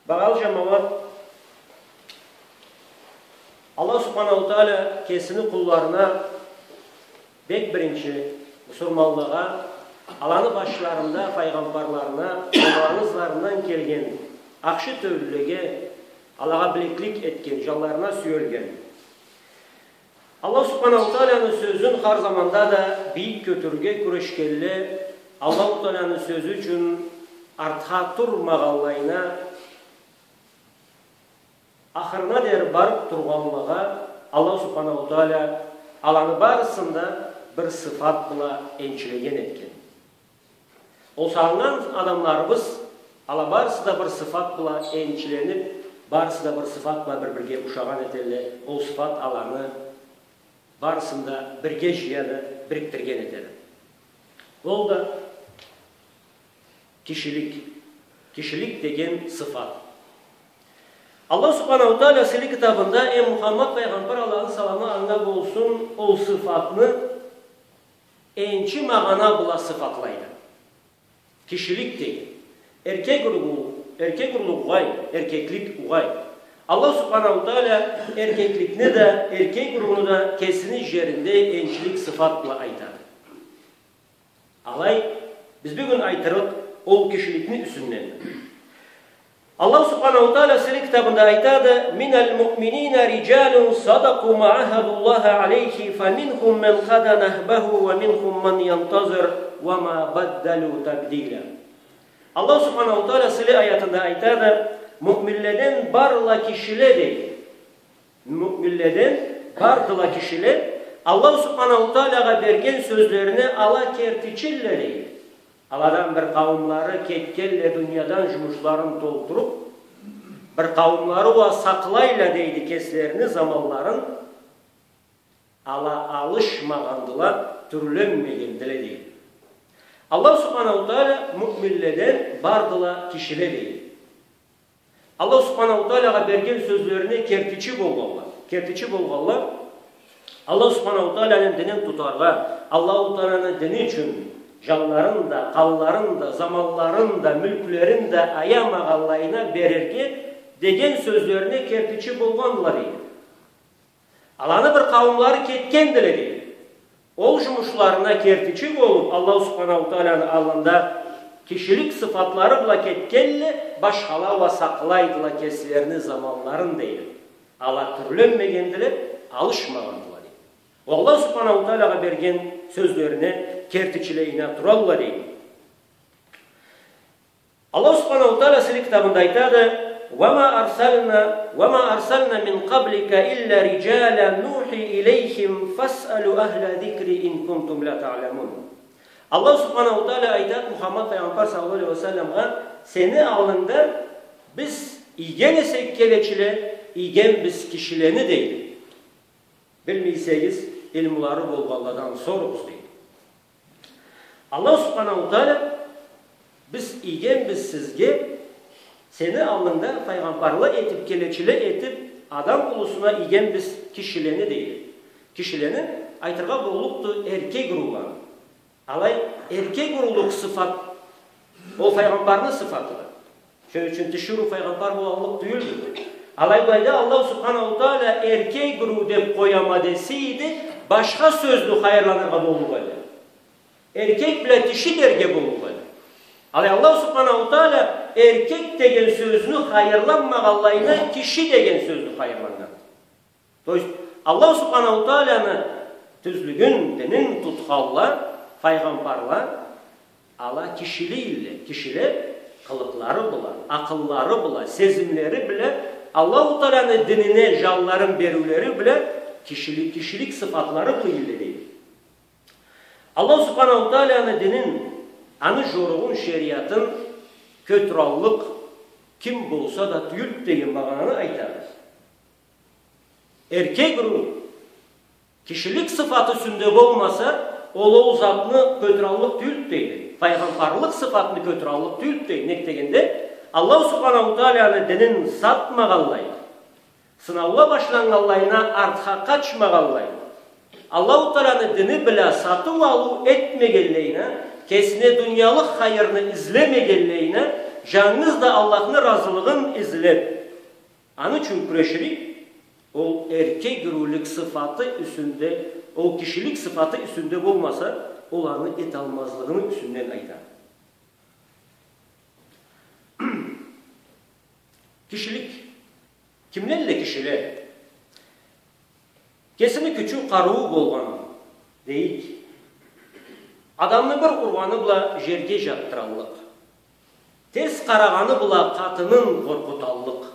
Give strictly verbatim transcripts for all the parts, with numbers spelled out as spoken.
Багъалы джамауат, Аллах Субханаху Тааля кесини къулларына, бек биринчи мусулманлагъа, аланы башларында файгъамбарларына, аланы ызларындан келген ахшы тёлюлеге, алагъа билеклик этген, джанларына сюелген. Аллах Субханаху Тааляны сёзюн хар заманда да бийик кётюрюрге кюрешгенле, Аллаху Тааляны сёзю ючюн артха турмагъанлайына, ахырына дери барыб тургъанлагъа Аллах Субханаху Тааля аланы барысын да бир сыфат бла энчилеген этген. Ол сагъыннган адамларыбыз, ала барысы да бир сыфат бла энчилениб, барысы да бир сыфат бла бир-бирге ушагъан этелле, ол сыфат аланы барысын да бирге джыяды, бирикдирген этеди. Ол да кишилик, кишилик деген сыфат. Аллах Субханаху Тааля сыйлы китабында, эй Мухаммад файгъамбар, Аллахны саламы анга болсун, ол сыфатны энчи магъана бла сыфатлайды. Кишилик деген. Эркек урлукъ, эркек урлукъ угъай, эркеклик угъай. Аллах Субханаху Тааля эркекликни да, эркек урлукъну да кесини джеринде энчилик сыфат бла айтады. Алай, биз бюгюн айтырыкъ ол кишиликни юсюнден. Аллах Субханаху Тааля сыйлы китабында айтады: «من المؤمنين رجال صدقوا ما عاهدوا الله عليه فمنهم من قضى نحبه ومنهم من ينتظر وما بدلوا تبديلا». Аллах Субханаху Тааля сыйлы аятында айтады: «Муъминледен бардыла кишиле», — дейди. Муъминледен бардыла кишиле, Аллах Субханаху Таалягъа берген сёзлерине ала кертичиле, дейди. Аладан бир къауумлары кетгенле дуниядан джумушларын толтуруб, бир къауумлары уа сакълайла, дейди, кеслерини заманларын, ала алышмагъандыла, тюрленмегендиле, дейди. Аллах Субханаху Тааля муъминледен бардыла кишиле, дейди. Аллах Субханаху Таалягъа берген сёзлерине кертичи болгъанла. Кертичи болгъанла. Аллах Субханаху Тааляны динин тутаргъа, Аллаху Тааланы дини ючюн джанларын да, къанларын да, заманларын да, мюлклерин да аямагъанлайына берирге деген сёзлерине кертичи болгъанла, дейди. Аланы бир къауумлары кетгендиле, дейди. Ол джумушларына кертичи болуб, Аллаху Субханаху Тааланы аллында кишилик сыфатлары бла кетгенле, башхала уа сакълайдыла кеслерини заманларын, дейди. Ала тюрленмегендиле, алышмагъандыла, дейди. Аллаху Субханаху Таалягъа берген сёзлерине кертичилейине туралла, дейди. Аллах Субханаху Тааля сыйлы китабында айтады: «وما أرسلنا، وما أرسلنا من قبلك إلا رجالا نوحي إليهم فاسألوا أهل الذكر إن كنتم لا تعلمون». Аллах Субханаху Тааля айтады Мухаммад файгъамбар саллаллаху алейхи ва салламгъа: «Сени аллынгда биз ийген эсек келечиле, ийгенбиз кишилени, — дейди. — Билмейсегиз, илмулары болгъанладан соругъуз», — дейди. Аллах Субханаху Тааля: «Биз ийгенбиз сизге, сени аллынгда файгъамбарла этиб, келечиле этиб, адам улусуна ийгенбиз кишилени», — дейди. Кишилени айтыргъа боллукъду эркек урууланы. Алай, эркек уруулукъ сыфат, ол файгъамбарны сыфатыды. Сёз ючюн, тиширыу файгъамбар болаллыкъ тюйюлдю. Алай былайда Аллах Субханаху Тааля эркек уруу деб къояма десейди, башха сёзню хайырланыргъа боллукъ эди. Эркек бла тиши дерге боллукъ эди. Алай Аллах Субханаху Тааля эркек деген сёзню хайырланмагъанлайына, киши деген сёзню хайырланнган. То есть, Аллах Субханаху Тааляны тюзлюгюн, динин тутханла, файгъамбарла, ала кишиле эдиле, кишиле къылыкълары бла, акъыллары бла, сезимлери бла, Аллаху Тааляны динине джанларын бериулери бла кишили-, кишилик сыфатлары бла эдиле, дейди. Аллах Субханаху Тааляны динин, аны джоругъун, шериатын кётюраллыкъ ким болса да тюйюлдю деген магъананы айтады. Эркек уруу кишилик сыфаты юсюнде болмаса, ол, ол затны кётюраллыкъ тюйюлдю, дейди. Файгъамбарлыкъ сыфатны кётюраллыкъ тюйюлдю, дейди. Нек дегенде, Аллаху Субханаху Тааляны динин сатмагъанлай, сынаугъа башланнганлайына артха къачмагъанлай, Аллаху Тааляны дини бла сатыу-алыу этмегенлейине, кесине дуниялыкъ хайырны излемегенлейине, Жангыз да Аллахны разылыгъын излеб, аны ючюн кюреширик, ол эркегюрюулюк сыфаты юсюнде, ол кишилик сыфаты юсюнде болмаса, ол аны эталмазлыгъыны юсюнден айта. Кишилик. Кимледиле кишиле? Кесини кючю, къарыуу болгъан, дейик. Адамны бир ургъаны бла жерге жатдыраллыкъ. Терс къарагъаны бла къатынын къоркъуталлыкъ.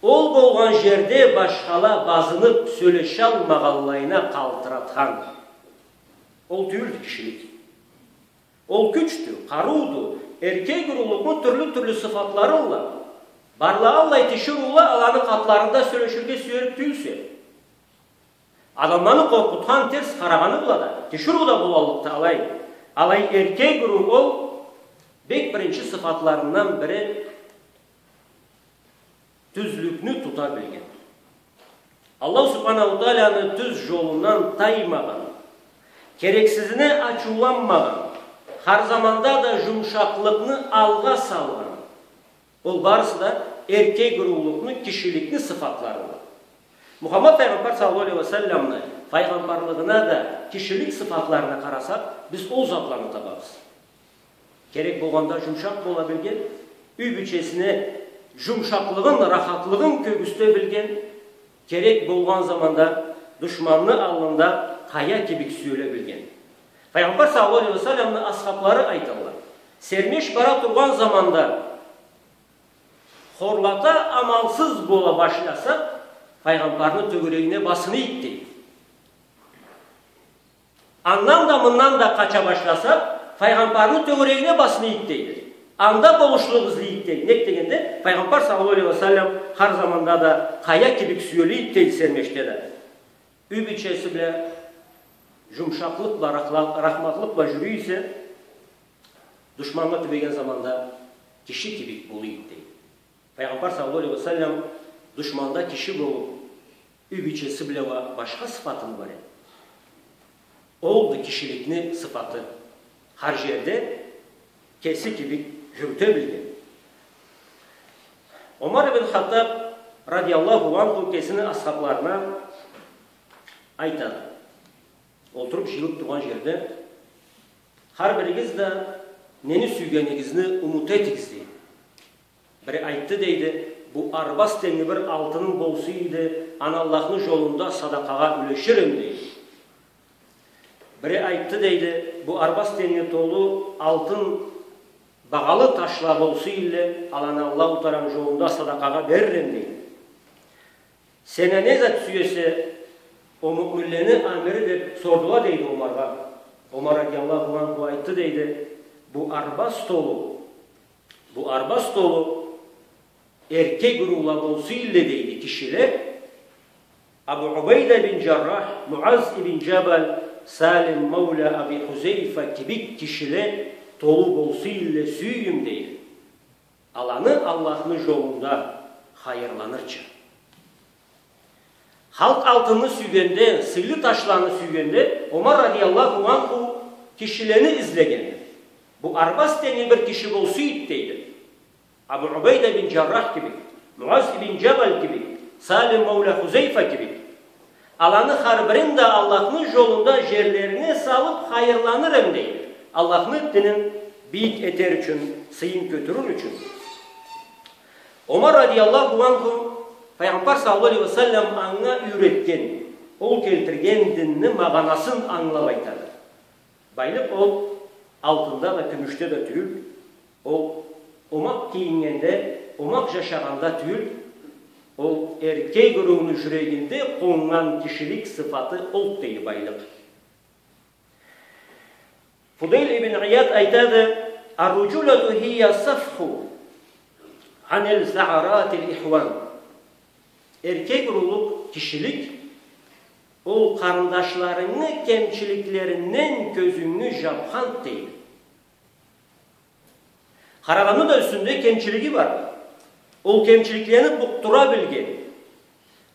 Ол болгъан жерде башхала базыныб сёлешалмагъанлайына къалтыратхан. Ол тюйюлдю кишилик. Ол кючдю, къарыуду, эркегюрюулюкню тюрлю-тюрлю сыфатларынла, барлагъанлай тиширыула аланы къатларында сёлеширге сюерик тюйюлсе. Адамланы къоркъутхан терс къарагъаны бла да, тиширыу да болаллыкъды алай. Алай эркегюрюу ол бек биринчи сыфатларындан бири тюзлюкню тута билген. Аллаху Субханаху Тааланы тюз жолундан таймагъан, керексизине ачыуланмагъан, хар заманда да жумшакълыкъны алгъа салгъан. Ол барысы да эркегюрюулюкню, кишиликни сыфатларыды. Мухаммад файгъамбар саллаллаху алейхи ва салламны файгъамбарлыгъына да, кишилик сыфатларына къарасакъ, биз ол затланы табабыз. Керек болгъанда жумшакъ бола билген, юй бийчесине жумшакълыгъын, рахатлыгъын кёргюзте билген, керек болгъан заманда душманны аллында къая кибик сюеле билген. Файгъамбар саллаллаху алейхи ва салламны асхаблары айталла: «Сермеш бара тургъан заманда хорлата амалсыз бола башласа, файгъамбарны тёгерегине басынайыкъ», — дейди. Андан да, мындан да къача башласа, файгъамбарны тёгерегине басынайыкъ, дейди. Анда болушлукъ излейик, дейди. Нек дегенде, файгъамбар саллаллаху алейхи ва саллам хар заманда да къая кибик сюелийди, дейди, сермешде да. Юй бийчеси бла жумшакълыкъ бла, рахла-, рахматлыкъ бла жюрюй эсе, душманнга тюбеген заманда киши кибик болуйду, дейди. Файгъамбар саллаллаху алейхи ва саллам душманда киши болуб, юй бийчеси бла уа башха сыфатыны бар эди. Олду кишиликни сыфаты. Хар жерде кеси кибик жюрюте билген. Омар ибн Хаттаб радияллаху анху кесини асхабларына айтады. Олтуруб, жыйылыб тургъан жерде: «Хар биригиз да нени сюйгенигизни умут этигиз», — дейди. Бири айтды, дейди: «Бу арбаз тенгли бир алтыным болса эди, аны Аллахны жолунда садакъагъа юлешир эдим», — дейди. Бири айтды, дейди: «Бу арбаз тенгли толу алтын багъалы ташла болса эдиле, аланы Аллаху Тааланы жолунда садакъагъа берир эдим», — дейди. «Сен а не зат сюесе, о муъминлени амири?» — деб сордула, дейди, Омаргъа. Омар радияллаху анху айтды, дейди: «Бу арбаз толу, бу арбаз толу эркегюрюула болса эдиле, — дейди, — кишиле, Абу Убайда бин Жаррах, Муаз ибн Жабал, Салим маула Аби Хузейфа кибик кишиле толу болса эдиле, сюйюм», — дейди. «Аланы Аллахны жолунда хайырланырча». Халкъ алтынны сюйгенде, сыйлы ташланы сюйгенде, Омар радияллаху анху кишилени излеген. «Бу арбаз тенгли бир киши болса эди, — дейди, — Абу Убайда бин Жаррах кибик, Муаз ибн Жабал кибик, Салим маула Хузейфа кибик. Аланы хар бирин да Аллахны жолунда жерлерине салыб хайырланыр эдим, — дейди, — Аллахны динин бийик этер ючюн, сыйын кётюрюр ючюн». Омар радияллаху анху Файгъамбар саллаллаху алейхи ва саллам анга юйретген, ол келтирген динни магъанасын ангылаб айтады. Байлыкъ ол алтында да, кюмюшде да тюйюл, ол омакъ кийиннгенде, омакъ жашагъанда тюйюл, ол эркегюрюуню жюрегинде къоннган кишилик сыфаты олду, дейди, байлыкъ. Фудейл ибн Ияд айтады: «Ар-руджулату хия сафху анил саъаратил ихван». Эркегюрюулюк, кишилик, ол къарындашларынгы кемчиликлеринден кёзюнгю жабхан, дейди. Хар адамны да юсюнде кемчилиги бар. Ол кемчиликлени букъдура билген,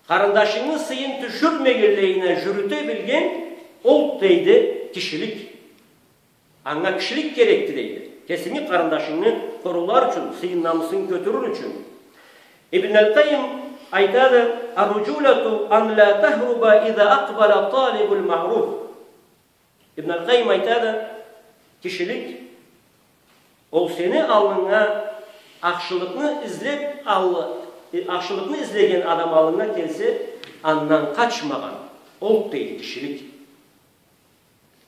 къарындашынгы сыйын тюшюрмегенлейине жюрюте билген, ол, дейди, кишилик. Анга кишилик керекди, дейди. Кесинги къарындашынгы къоруулар ючюн, сыйын-намысын кётюрюр ючюн. Ибн аль-Къайим айтады: «الرجولة أن لا تهرب إذا أقبل طالب المعروف». Ибн аль-Къайим айтады: «Кишилик, ол сени аллынга ахшылыкъны излеп ал-, э, ахшылыкъны излеген адам аллынга келсе, андан къачмагъан, олду, дейди, кишилик.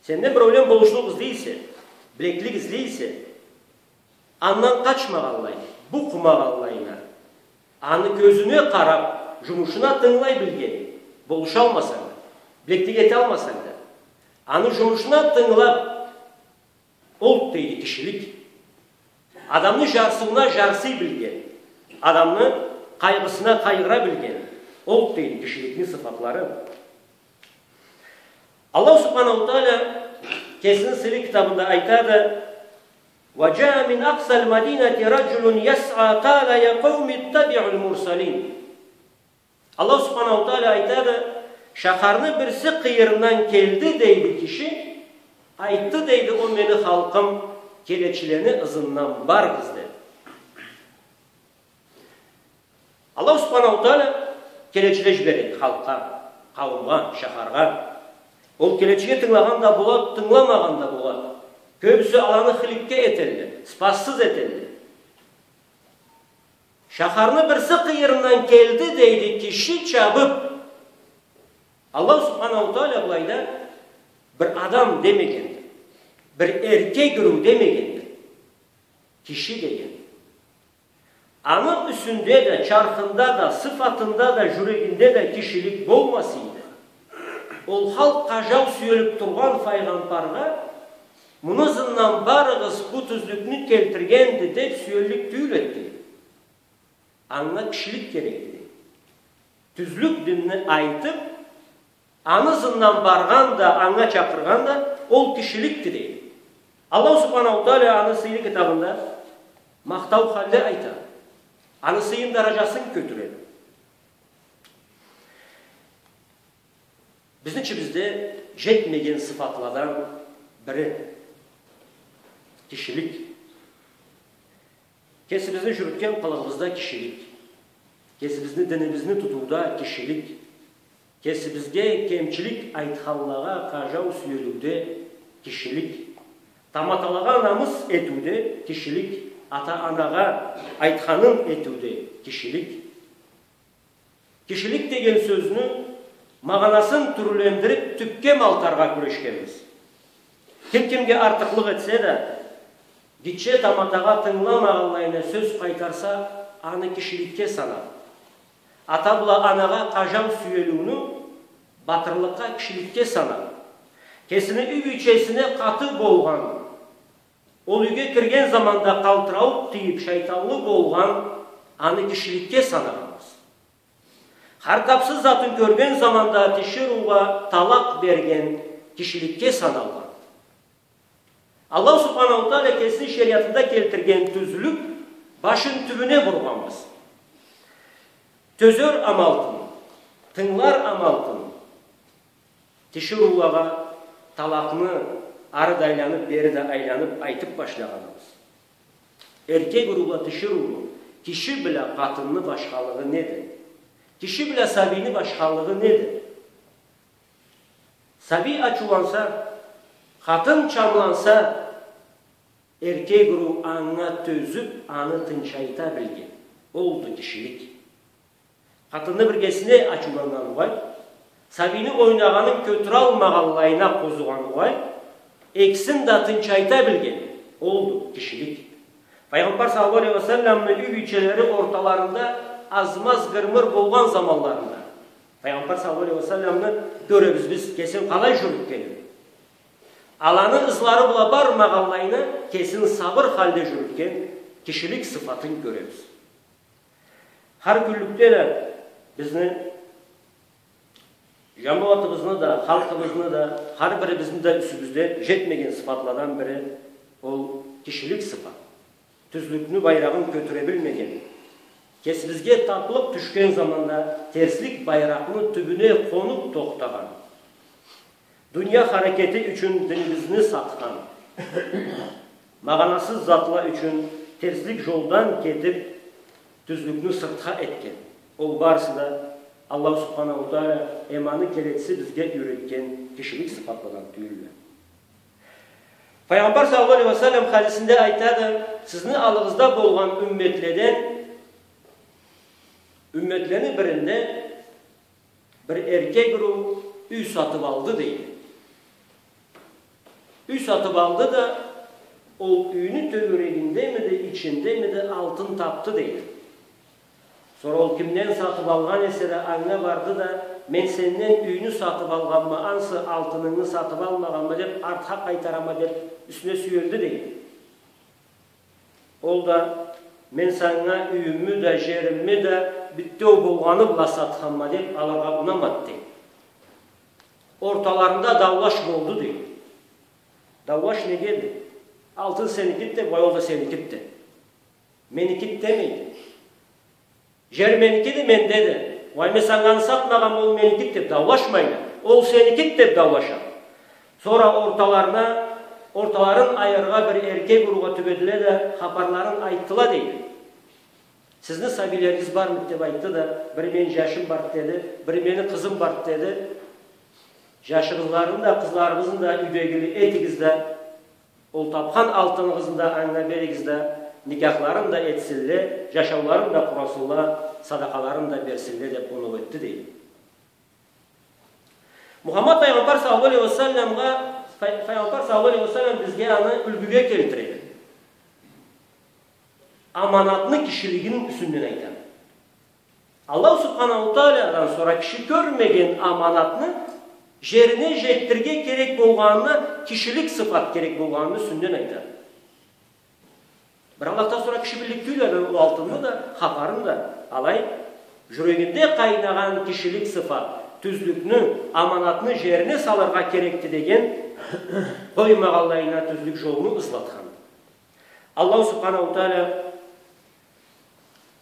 Сенден биреулен болушлукъ излей эсе, билеклик излей эсе, андан къачмагъанлай, букъмагъанлайына, аны кёзюне къарап, жумушуна тынгылай билген, болушалмасанг да, билеклик эталмасанг да, аны жумушуна тынгылап, олду, дейди, кишилик. Адамны жарсыуна жарсый билген, адамны къайгъысына къайгъыра билген, олду, дейди, кишиликни сыфатлары». Аллаху Субханаху Тааля кесини сыйлы китабында айтады: «وجاء من أقصى المدينة رجل يسعى قال يا قوم اتبعوا المرسلين». Аллаху Субханаху Тааля айтады: «Шахарны бирси къыйырындан келди, — дейди, — киши, айтды, — дейди, — о мени халкъым, келечилени ызындан барыгъыз», — деди. Аллаху Субханаху Тааля келечиле жибереди халкъгъа, къауумгъа, шахаргъа. Ол келечиге тынгылагъан да болады, тынгыламагъан да болады. Кёбюсю аланы хыликке этелле, спассыз этелле. Шахарны бирси къыйырындан келди, дейди, киши чабып. Аллаху Субханаху Тааля былайда бир адам демегенди, бир эркек ырыу демегенди, киши деген. Аны юсюнде да, чархында да, сыфатында да, жюрегинде да кишилик болмаса эди, ол халкъ къажау сюелип тургъан файгъамбаргъа, «Муну ызындан барыгъыз, бу тюзлюкню келтиргенди», — деп сюеллик тюйюл эди. Анга кишилик керекди. Тюзлюк динни айтып, аны ызындан баргъан да, анга чакъыргъан да, ол кишиликди, дейди. Аллаху Субханаху Тааля аны сыйлы китабында махтау халде айта. Аны сыйын, даражасын кётюреди. Бизни ичибизде жетмеген сыфатладан бири — кишилик. Кесибизни жюрютген къылыгъыбызда кишилик. Кесибизни, динибизни тутууда кишилик. Кесибизге кемчилик айтханлагъа къажау сюелиуде кишилик. Таматалагъа намыс этиуде кишилик. Ата-анагъа айтханын этиуде кишилик. Кишилик деген сёзню магъанасын тюрлендирип, тюпге малтаргъа кюрешгенбиз. Ким кимге артыкълыкъ этсе да, гитче таматагъа тынгыламагъанлайына сёз къайтарса, аны кишиликге санаб. Ата бла анагъа къажау сюелиуню батырлыкъгъа, кишиликге санаб. Кесини юй бийчесине къаты болгъан, ол юйге кирген заманда къалтырауукъ тийип, шайтанлы болгъан, аны кишиликге санагъанбыз. Хар капсыз затын кёрген заманда тиширыугъа талакъ берген кишиликге саналгъан. Аллаху Субханаху Тааля кесини шериатында келтирген тюзлюк башын тюбюне бургъанбыз. Тёзер амалтын, тынгылар амалтын, тиширыулагъа талакъны ары да айланып, бери да айланып айтып башлагъаныбыз. Эркек ырыу бла тиширыуну, киши бла къатынны башхалыгъы неди? Киши бла сабийни башхалыгъы неди? Сабий ачыуланса, къатын чамланса, эркек ырыу анга тёзюп, аны тынчайта билген. Олду кишилик. Къатынны биргесине ачыуланнган угъай, сабийни ойнагъанын кётюралмагъанлайына къозугъан угъай, экисин да тынчайта билген. Олду кишилик. Файгъамбар саллаллаху алейхи ва салламны юй бийчелери орталарында аз-маз гыр-мыр болгъан заманларында Файгъамбар саллаллаху алейхи ва салламны кёребиз биз, кесин къалай жюрютгенин. Аланы ызлары бла бармагъанлайына, кесин сабыр халде жюрютген кишилик сыфатын кёребиз. Хар кюнлюкде да бизни, Жамауатыбызны да, халкъыбызны да, хар бирибизни да юсюбюзде жетмеген сыфатладан бири — ол кишилик сыфат. Тюзлюкню байрагъын кётюре билмеген, кесибизге таплыкъ тюшген заманда терслик байракъны тюбюне къонуп тохтагъан, дуния харакети ючюн динибизни сатхан, Магъанасыз затла ючюн терслик жолдан кетип, тюзлюкню сыртха этген. Ол барысы да Аллаху Субханаху Тааля эм аны келечиси бизге юйретген кишилик сыфатладан тюйюлле. Файгъамбар саллаллаху алейхи ва саллам хадисинде айтады: «Сизни аллыгъызда болгъан умметледен, умметлени биринде бир эркек уруу юй сатып алды», — дейди. Юй сатып алды да, ол юйню тёгерегиндемиди, ичиндемиди, алтын тапды, дейди. Сора ол кимден сатып алгъан эсе да, анга барды да: «Мен сенден юйню сатып алгъанма, ансы алтынынгы сатып алмагъанма», — деп, «артха къайтарама», — деп, юсюне сюелди, дейди. Ол да: «Мен санга юйюмю да, жерими да бютеу болгъаны бла сатханма», — деп, аларгъа унамады, дейди. Орталарында даулаш болду, дейди. Даулаш негеди? Алтын сеникиди деп, уай, ол да сеникиди деп. Меникиди демейди. Жер меникиди, мендеди. Уай, мен санга аны сатмагъанма, ол меникиди деп даулашмайла. Ол сеникиди деп даулаша. Сора орталарына, орталарын айырыргъа бир эркек уруугъа тюбедиле да, хапарларын айтдыла, дейди. «Сизни сабийлеригиз бармыды?» — деп айтды да, «Бир мени жашым барды», — деди, «бир мени къызым барды», — деди. «Жашыгъызланы да, къызларыгъызны да юйдегили этигиз да, ол тапхан алтыныгъызны да анга беригиз да, никяхларын да этсинле, жашауларын да къурасынла, садакъаларын да берсинле», — деп оноу этди, дейди. Мухаммад файгъамбар саллаллаху алейхи ва салламгъа, фай-, файгъамбар саллаллаху алейхи ва саллам бизге аны юлгюге келтиреди. Аманатны кишилигини юсюнден айтады. Аллаху Субханаху Таалядан сора киши кёрмеген аманатны жерине жетдирирге керек болгъанына, кишилик сыфат керек болгъанны юсюнден айтады. Бир Аллахдан сора киши биллик тюйюл эди ол алтынны да, хапарын да. Алай, жюрегинде къайнагъан кишилик сыфат, тюзлюкню, аманатны жерине салыргъа керекди деген, къоймагъанлайына тюзлюк жолну ызлатхан. Аллаху Субханаху Тааля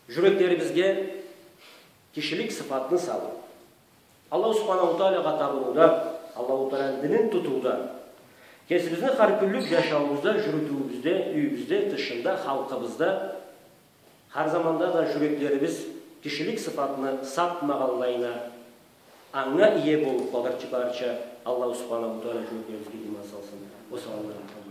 жюреклерибизге кишилик сыфатны салды. Аллаху Субханаху Таалягъа табыныуда, Аллаху Тааляны динин тутууда, кесибизни хар кюнлюк жашауубузда, жюрютюуюбюзде, юйюбюзде, тышында, халкъыбызда хар заманда да жюреклерибиз кишилик сыфатны сатмагъанлайына, анга ие болуп къалырча барырча Аллаху Субханаху Тааля жюреклерибизге иман салсын. Уассаламу алейкум.